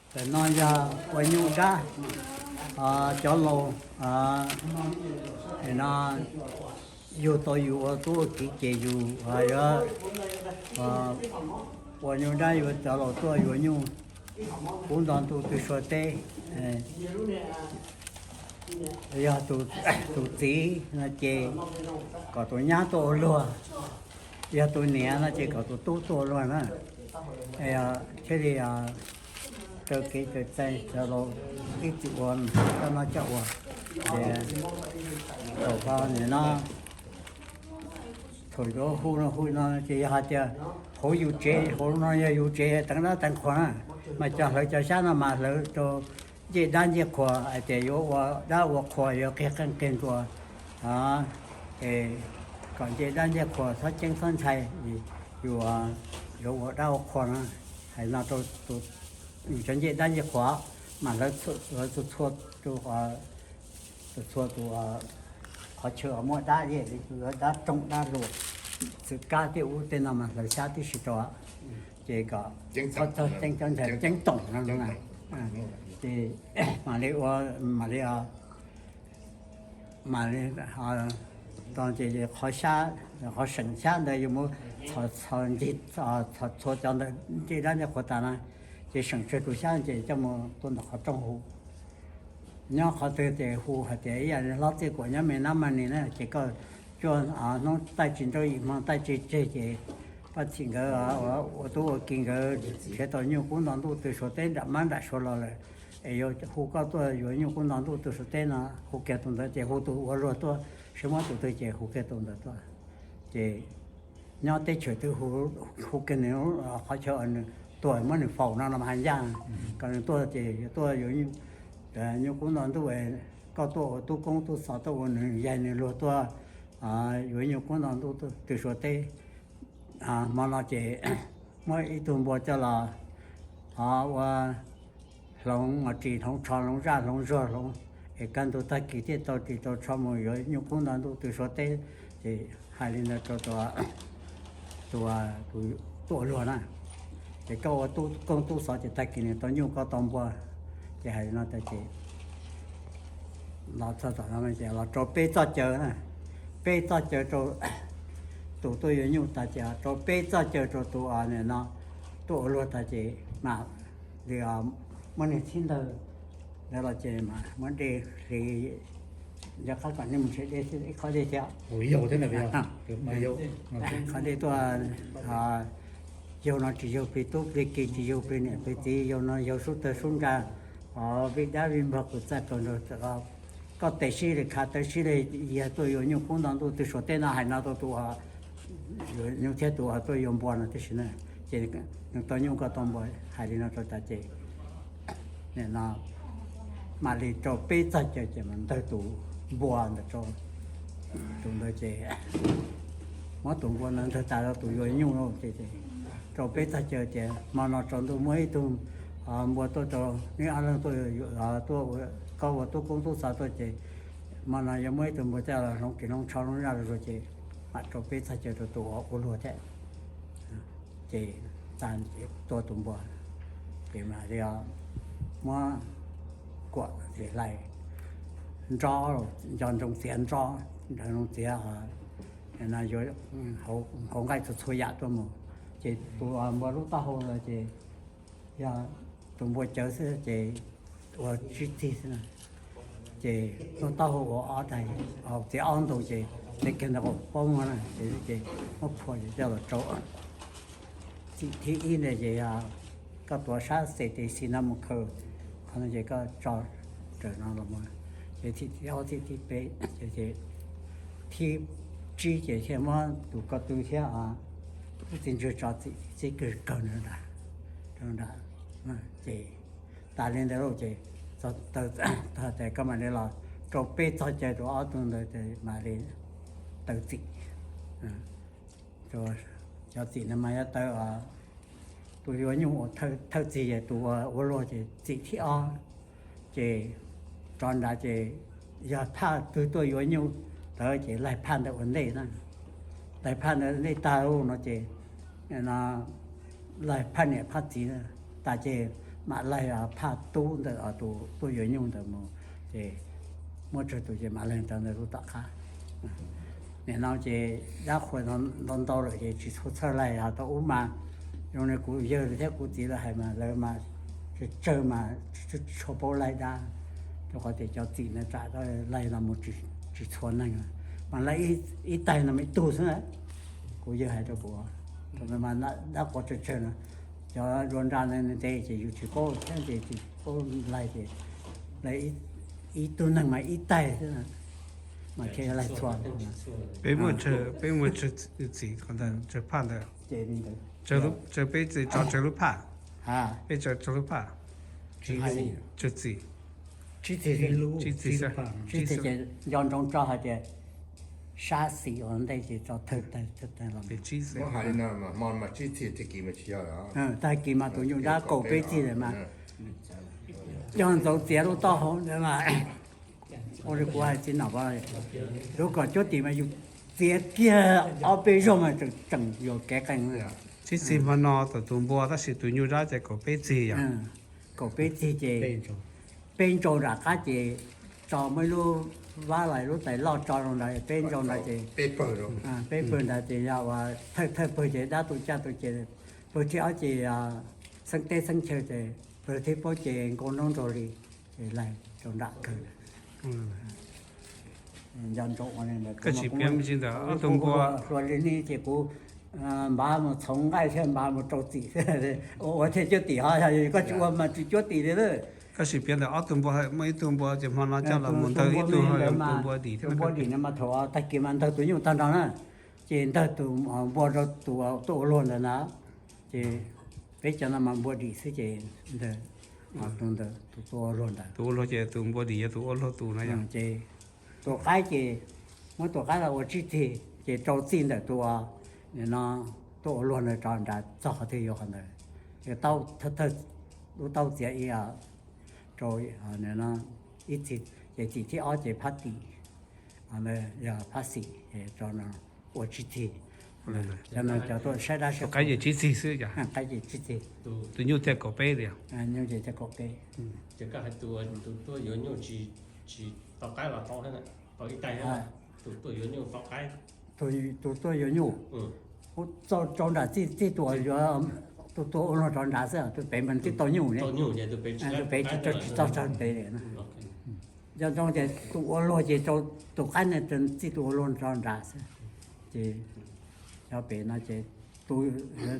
Ntawm no yog ua nyuj dab, cov laus no yug tau yus ua tub ua kiv ces yus yuav ua nyuj dab, yuav cov laus tuaj yuav nyuj kub nto ntuj twg sua teb. Yog tus txiv no ces kom tus nyab tuaj ua luag, yog tus niam no ces kom tus tub tuaj ua luag na. Thiaj li raws kev cai cov laus ib txwm ua, coj noj coj ua. Ces thaum ko nim no thaum yuav hu no hu no ces yog hais tias hauv yus tsev, hauv no yog yus tsev teev dab teev qhuas na, mas cov hlawv cov xyab no mas hlawv rau ncej dab ncej qhuas hais tias yuav ua dab ua qhuas yuav qhia qeej qeeg ntua, kom ncej dab ncej qhuas txhob ceeb txhob ntshai, yus yuav ua dab ua qhuas na. Hais no rau yus cov ncej dab ncej qhuas, mas hlawv txhua txhua tus, txhua tus qhov chaw muaj dab, dab roog dab luam, txwv kab tej ub tej no mas hlawv xyab tib si rau, ces kom txhob ceeb txhob ntshai ceeb toom no. Ces mam li ua, mam li mam li tau ces qhov xyab, qhov seem xyab ntawd yuav muab txhos ncig, txhos txhua cov ntawd ncej dab ncej qhuas tas na, ces seem tsawg tus xyab ces coj mus tuaj ntawm qhov rooj hu. Nyob qhov twg ces hu hais tias ib yam li hlob txij kuam nyob me nab ma nis na, ces koj cuaj hnub taij tsis nrauj yim hmo taij tsis tseg ces Paj Txhim nkawd ua tub ua kiv nkawd nrhiav tau nyuj kub nto ntuj twg suav teb nram mab nram suav los lawm, es yuav hu koj tuaj yuav nyuj kub nto ntuj twg suav teb no, hu kiag tus ntawd ces hu tus ua luag tuaj, seb muab tus twg ces hu kiag tus ntawd tuaj. Ces nyob teb chaws twg hu kiag nws qhov chaw nws tuag muab nws faus no los hais ncaj, kom nws tuaj ces yuav tuaj yuav nyuj kub nto ntuj, koj tuaj ua tub koob tub xov tuaj ua nws yaig nws luag tuaj yuav nyuj kub nto ntuj twg suav teb. Hmo no ces muab ib tug npua coj los ua hloov mos ris hloov tsho hloov zaj hloov zuag hloov, es kaj ntug tag kis thiaj tau ris tau tsho mus yuav nyuj kub nto ntuj twg suav teb. Ces hais li ntawd rau tus, tus tuaj ua luag na, ces koj ua tub koob tub xov ces tag kis nws tau nyuj koj tau npua. Ces hais li no tas ces los txog tom no ces los rau peb txoj caw na, peb txoj caw rau tus tuaj yuav nyuj tas ces rau peb txoj caw rau tus no tuaj ua luag tas ces mam li muab niag txhib ntawg ntawd los ces mam muab dej hliv. Nco qab kom nej mus nrhiav dej ib qhov dej thiab. Qhov dej tuaj, yaug no tsis yaug plig tub plig kiv, tsis yaug plig niam plig txiv, yaug no yaug sub tawg sub nra, vij dab vij npog kws txaj kaus nraug. Koj tes sib li khav taw sib li, yog tuaj yuav nyuj kub nto ntuj twg suav teb no hais no rau tus nyuj thiab tus tuaj yuav npua no tib si na, ces nws tau nyuj koj tau npua. Hais li no rau tas ces no mam li rau peb txoj caw ces mas ntawg tus npua ntawd rau tus ntawd ces muab tus npua ntawd ntawg tas rau tus yuav nyuj ces rau peb txoj caw ces hmo no tsaus ntuj muab ib tug npua tuaj rau neb ob leeg tuaj, tuaj koj ua tub koob tub xov tuaj ces hmo no yuav muab ib tug npua coj los hloov ris hloov tsho hloov zaj los ces mam rau peb txoj caw rau tus ua luag thiab. Ces tag tua tus npua ces mam li muab kuam hlais nrob, nco ntsoov txiav nrob, nco ntsoov txiav no yuav hauv nqaij txhua txhua yam tuaj mus. Ces tus npua lub taub hau ntawd ces yog tus npua cawv xwb ces ua tsib txig xwb na. Ces lub taub hau ua ob daig, txiav ob ntug ces txiav kiag ntawm qaum pob muag na ces, ces muab phua ces coj los rau txim thib ib ntawd ces yog koj tuav sab xes tes xis no mus khaws qhov no ces koj tso raws no los mus. Ces txim thib ob txim thib peb ces, ces thib tsib ces thiaj muab tus ko tw thiab lub txiv ntswg tso txim txib kawg kawg nrad, rau nrad. Ces tas li ntawd lauj ces txog taw, txog tas koj mam li los rau peb txoj caw rau ob tug ntawd ces mam li taw txim. Cov txim no mas yog taw tus yuav nyuj ua thawj txig, tus ua luag ces txim thib ob. Ces rov nrad ces yog phaj twg tuaj yuav nyuj ntawd ces laig phaj ntawd ua ntej na. Laig phaj ntawd ua ntej tag lauj no ces laig phaj niam phaj txiv tas ces mam laig phaj tub ntawm tus tuaj yuav nyuj ntawd mus, ces muab tsawg tus ces mam laig rau ntawd lub tom qab. Nim no ces dab qhuas ntau ntau lawm ces tsis txhua txhawj laig, ho thaum ub mas zoo li kuv yawg thiab kuv txiv lawv hais mas lawv mas tsawg mas tsis tshua paub laig dab, rau qhov tias cov txim ntawd tsam laig no mus tsis txhua neeg, mas laig ib taig no ib tug xwb na. Kuv yawg hais rau kuv, thaum ntawd mas dab qhuas tsawg tsawg no, cov zua nra ntawd ntev ces yus tsis paub thiab ces tsis paub laig ces laig ib tug neeg mas ib taig xwb mas thiaj laig txhua. Peb muaj tsawg, peb muaj tsawg txim qhov ntawd, tsawg phaj ntawd? Ces li ntawd, tsawg peb tso tsawg lub phaj? Peb tso tsawg lub phaj? Tsawg txim? Tsib txim, tsib txim, tsib txim ces nco ntsoov tso hais tias sab xis ua ntej ces tso thawj tawg thawj tawg los. Tsib txim. Tag kis mas tus nyuj dab kaum peb txig lawm mas yog ntxoov txiav lub taub hau ntawd mas ua li kuv hais txiv nom, lub kom cuab tim mas yus txiav kiag ob peb zaug mas tseem yuav kev qees. Tsib txig hmo no thaum tus npua tab sis tus nyuj dab ces kaum peb txig yog? Kaum peb txig ces peb ntsau nram qab ces tso muaj ib lub vab los lub tais loj tso rau ntawd peb ntsau ntawd ces peb pawg ntawd ces yog uas thawj thawj pawg ces dab tu caj tu ces pawg thib ob ces xeeb teb xeeb chaw ces pawg thib plaub ces nkauj noob nraug li, ces laig rau nram kawg. Nco ntsoov ua li ntawd. Koj tsis piav me ntsis ntawm ob tug npua? Hluas li ni ces kuv npav mus txhoov nqaij thiab npav mus rau txim thiab, ua thiaj cuab tim ho, yog koj tsis ua mas tsis cuab tim li lawm. Koj sim piav ntawm ob tug npua, muaj ib tug npua ces hmo no coj los mus ntawg ib tug, tus npua dim thiab. Tus npua dim no mas thaum tag kis mas ntawg tus nyuj tag nrho na, ces ntawg tus npua rau tus tuaj ua luag ntawd na, ces peb cov no mas npua dim xwb ces ntawg tus ntawd tus tuaj ua luag ntawd. Tus ua luag ces tus npua dim yog tus ua luag tus no yog. Ces tus qaib ces muab tus qaib los ua tsib txig ces rau txij ntawm tus no tuaj ua luag ntawd rov nrad txog qhov twg yuav qhov ntawd. Ces lub taub txiav ib rau ib txig, ces txim thib ob ces phab tim, yog phab xim, ua tsib txig. Cov no cov tuaj saib dab saib qhua. Qaib ces tsib txig xwb, qaib ces tsib txig. Tus nyuj thiaj kaum peb li. Nyuj ces thiaj kaum peb. Ces koj hais tus, tus tuaj yuav nyuj tsis, tsis tau qaib los tau, tau ib taig, tus tuaj yuav nyuj tau qaib. Tus tuaj yuav nyuj, txaus rau nram txij, txij tus yuav, tus tuaj ua luag rov nrad xwb, tus pem mas twb tau nyuj ne. Tus pem tsis txog tsawg pem li. Nco ntsoov ces tus ua luag ces rau tus qaib ne, txij tus ua luag rov nrad xwb. Ces cov pem no ces tus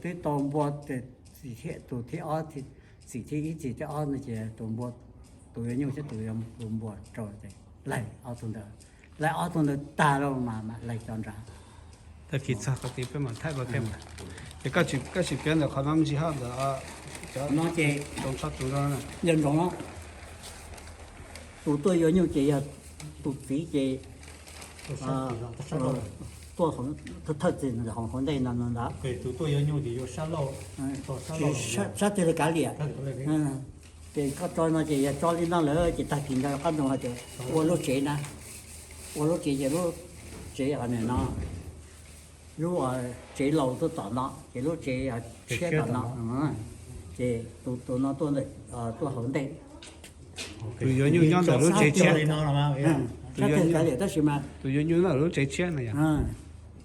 twb tau npua, tus thib ob, txim thib ib txim thib ob no ces tus npua, tus yuav nyuj thiab tus yuav npua rau ces laig ob tug ntawd, laig ob tug ntawd tag lawm mas mam laig cov nrad. Tag kis txog qhov tid peb mam thaij dua thiab. Ces koj sim piav ntawm qhov no me ntsis hab ntawm no ces nco ntsoov, tus tuaj yuav nyuj ces yog tus txiv ces tuaj thawj txim hauv ntej no ntag. Sab twg li kav liam, ces koj tso no ces yog tso li no lawm ces tag kis ntawd qab ntoo hais tias ua lub tsev na, ua lub tsev ces lub tsev no, lub tsev laus tuaj tom no ces lub tsev tshiab tom no, ces tus no tuaj hauv ntej. Tus yuav nyuj nyob ntawm lub tsev tshiab. Sab twg li kav liam tab sis mas tus yuav nyuj nyob ntawm lub tsev tshiab no yog.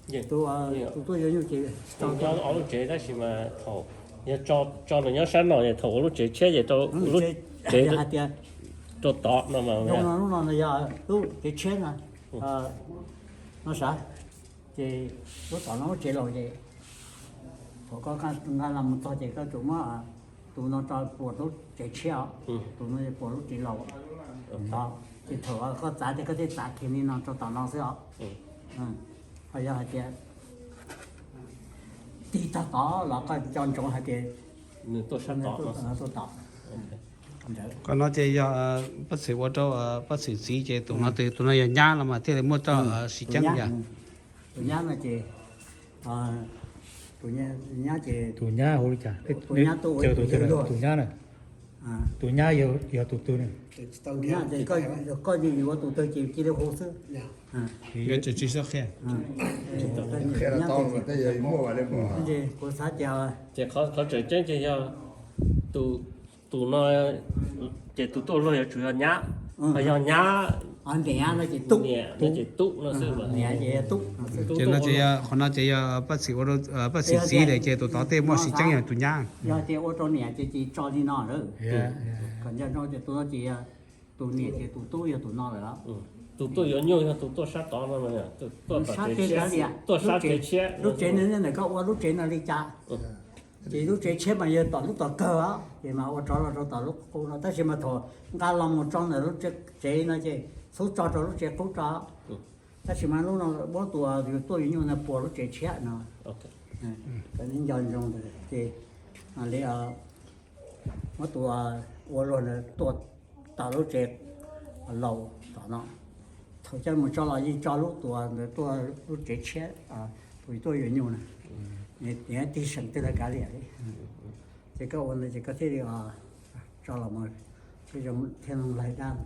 Tus tuaj yuav nyuj ces nyob ob lub tsev tab sis mas thaum yog tso nws nyob sab no ces thaum ua lub tsev tshiab ces rau lub tsev rau tod no mas. Lub no yog lub tsev tshiab no, no sav, ces lub tom no lub tsev laus ces thaum koj nqa los mus txog ces koj tsum muab tus no tso puas lub tsev tshiab, tus no puas lub tsev laus. Ces thaum koj txav ces koj thiaj txav kiag li no rau tom no xwb os. Ho yog hais tias tig tag tod los koj nco ntsoov hais tias nws tuaj sab tod, tuaj tom. Qhov no ces yog Paj Xwm ua rau Paj Xwm txiv ces tus no, tus no yog nyab no mas thiaj li muaj rau siv ceeb yog. Tus nyab no ces, tus nyab ces, tus nyab hu li cas? Tus nyab tuaj ua tus twg? Tus nyab na, tus nyab yog tus twg ne? Tus nyab ces koj yuav ua tus twg ces cia li hu xwb. Kuv xav tias, ces qhov tseem ceeb ces yog tus, Tus no ces tus tuaj luag yuav tsum yog nyab, yog nyab, niam no ces tub no xwb. Ces no ces yog qhov no ces yog Paj Xim ua, Paj Xim txiv lawm ces tus tod tej muaj tseeb yog tus nyab. Yog tias ua rau niam ces tso li no lawm. Kom nco ntsoov tias tus no ces yog tus niam ces tus tub yog tus no lawm. Tus tuaj yuav nyuj yog tus tuaj sab tod no, tuaj sab tsev tshiab, lub tsev no ntawm koj ua lub tsev no li cas. Ces lub tsev tshiab mas yog tom lub tom kawg os, ces mas ua rov los rau tom lub qub no, tab sis mas thaum nqa los mus tso ntawm lub tsev no ces txhob tso rau lub tsev qub tso. Tab sis mas lub no muab tus yus tuaj yuav nyuj no puag lub tsev tshiab no. Nco ntsoov ces li muab tus ua luag ntawd tuaj tom lub tsev laus tom no. Thaum coj mus tso los yeej tso lub tus ntawd tuaj lub tsev tshiab, tus tuaj yuav nyuj na, tig seem twg los kav liam li. Ces koj ua ntawd ces koj thiaj li tso los mus thiaj zoo laig dab.